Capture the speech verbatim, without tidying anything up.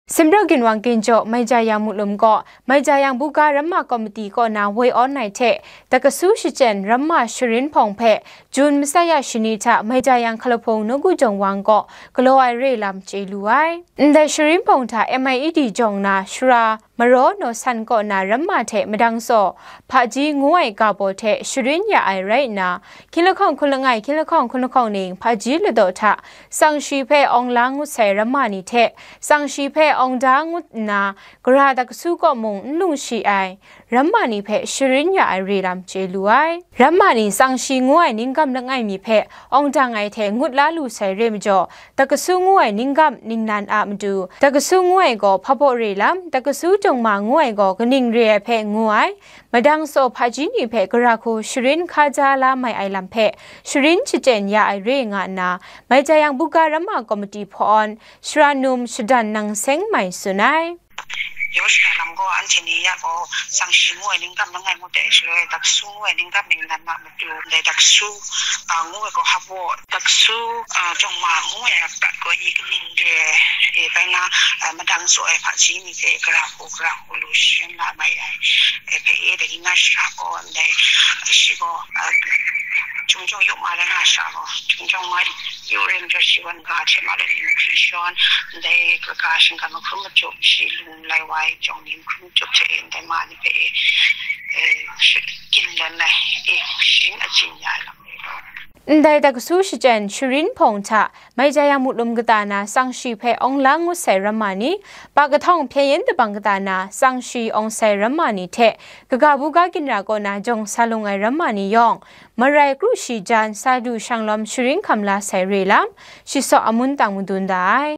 Simraw ginwang ginjaw Maija Yang Mulum kaw Maija Yang buga ramma komiti kaw na woi awn ai hte, Dakasu Shachyen ramma Sharin Hpawng hpe Jun masaya shani hta Maija Yang Hkalahpung Nawku Jawng Wang kaw galaw ai re lam chye lu ai. Ndai Sharin Hpawng hta M I E D jawng na Shara Maraw Naw San kaw na ramma hte Madang Saw Hpaji ngu ai ga baw hte sharin ya ai rai nna, hkying lahkawng hkun langai, hkying lahkawng hkun lahkawng ning hpaji ladaw hta tsang shi hpe awng la ngut sai ramma ni hte, tsang shi hpe awng da ngut nna, gara Dakasu kaw mung n lung shi ai ramma ni hpe sharin ya ai re lam chye lu ai. Ramma ni tsang shi ngu ai ning gam langai mi hpe awng dang ai hte ngut la lu sai re majaw, Dakasu ngu ai ning gam ningnan a matu, Dakasu ngu ai gaw hpa baw re lam, Dakasu Jawng Ma ngu ai gaw kaning re ai hpe ngu ai, Madang Saw Hpaji ni hpe gara hku sharin hkaja la mai ai lam hpe sharin shachyen ya ai re nga nna, Maija Yang buga ramma komiti hpawn Shara Num Shadan Nang Seng Mai tsun ai. Yaw shada lam gaw anhte ni ya gaw tsang shi ngu ai ning gam langai ngut ai shaloi, Dakasu ngu ai ning gam ningnan a matu, ndai Dakasu, a, ngu ai gaw hpa baw, Dakasu, a, Jawng Ma ngu ai a prat gaw i kaning re ai, e, bai na, a, Madang Saw ai Hpaji ni hte gara hku, gara hku lu sharin la mai ai, e, hpe e, dai ni na shara gaw, ndai, a, shi gaw, a, Chyum Jawng Yuk Ma rai nga shara gaw, Chyum Jawng Ma Yuk Rim Jaw Shi Wan Ga hte ma lai ni hkri shawn, ndai kaga shinggan mahkrum majup shi lung lai wa ai jawng ni mahkrum majup hte e, ndai ma ni hpe e, e, shi-, ginlen ai, e, sharin achyin ya ai lam ni gaw. Ndai Dakasu Shachyen Sharin Hpawng hta Maija Yang Mulum kata na tsang shi hpe awng la ngut sai ramma ni, Pa Kahtawng Hpyen Yen Dabang kata na tsang shi awng sai ramma ni hte, kaga buga ginra kaw na jawng sa lung ai ramma ni yawng, marai kru shi jan sa du shanglawm sharin hkam la sai re lam, shi saw amun tang madun da ai.